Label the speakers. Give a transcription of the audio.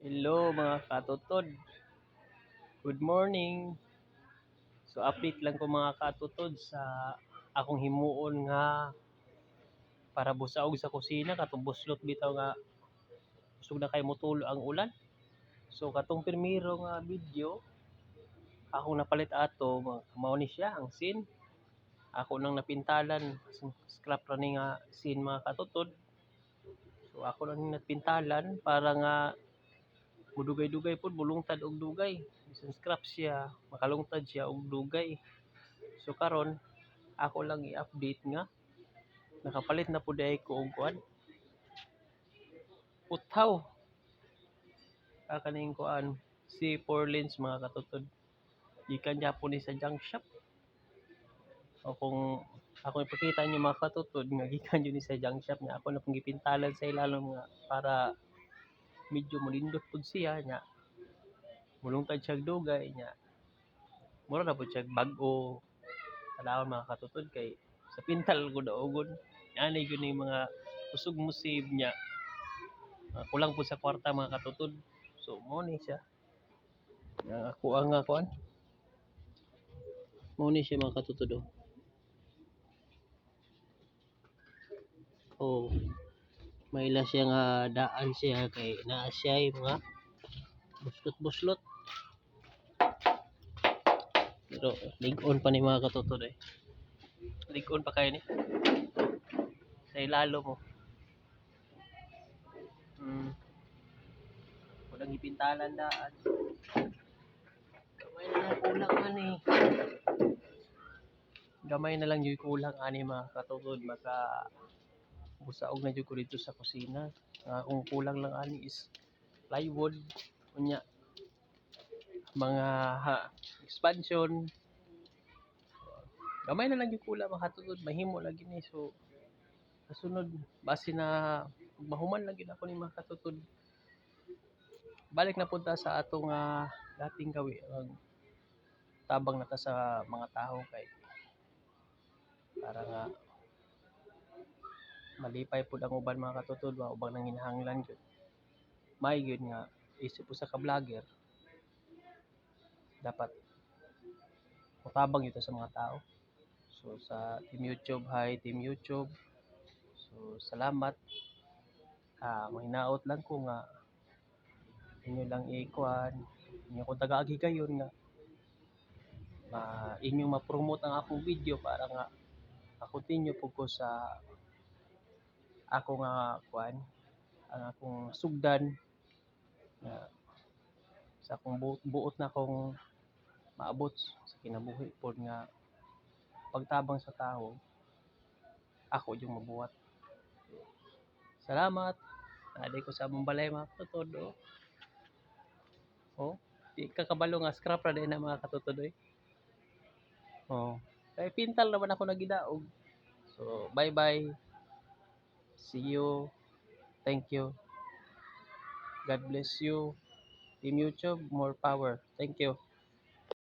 Speaker 1: Hello, mga katutod. Good morning. So update lang ko, mga katutod, sa akong himuon nga para busaog sa kusina katong buslot bitaw nga kusog na kay motulo ang ulan. So katong primero nga video akong napalit ato, mao ni siya ang scene. Ako nang napintalan, scrap ra ni nga scene, mga katutod. So ako lang napintalan para nga mudugay-dugay pod, mulungtad og dugay. Bisan scrap siya, makalungtad siya og dugay. So karon ako lang i-update nga nakapalit na pud diay ko og kuan. Puthaw. Ah, kaning kuan si four lanes, mga katutod. Gikan gyapon ni sa junk shop. O kung ako ipakita niyo, mga katutod, nga gikan jud ni sa junk shop nga ako na pong gipintalan sa ilalom nga para medyo molindot pud siya nya mulungtad siya dugay nya mura na pud siya bag-o tan-awon, mga katutod, kay sa pintal ko daugon ani gyud ning mga kusog mo save nya kulang pud sa kwarta, mga katutod. So mao ni siya nga ako ang nga kuan, mao ni siya, mga katutod, oh. Oh, maila siya nga daan siya kay naa siya mga buslot-buslot, pero lig-on pa ni, mga katutod, eh. Lig-on pa kayo ni sa ilalo mo. Walang ipintalan daan. Gamay na lang kulang ani. Gamay na lang yung kulang ani, mga katutod, maka busaog na jud ko dito sa kusina. Ang akong kulang lang ani is plywood unya mga expansion. Gamay na lang yung kulang, mga katutod, mahimo lagi ni. So sa sunod base na mahuman lang gyud ako ni, mga katutod, balik na punta sa atong dating gawi, ang tabang na ta sa mga tao kay para nga malipay pud ang uban, mga katutod ba, ubang nanginahanglan gyud. May gyud nga isip usa ka vlogger, dapat motabang gyud ta sa mga tao. So sa Team YouTube, hi Team YouTube. So salamat. Mahinaot lang ko nga inyo lang ikuan, inyo kong tagaagi kayon nga ma inyong ma-promote ang akong video para nga ma-continue pud ko sa ako nga kuan, ang akong sugdan nga sa akong buot na akong maabot sa kinabuhi pod nga pagtabang sa tao ako yung mabuhat. Salamat. Naa ko sa among balay, mga katutod, oh. Oh, di ka kabalo nga scrap ra din na, mga katutod, oy. Oh, kay pintal naman ako nagidaog. So bye bye. See you. Thank you. God bless you. Team YouTube, more power. Thank you.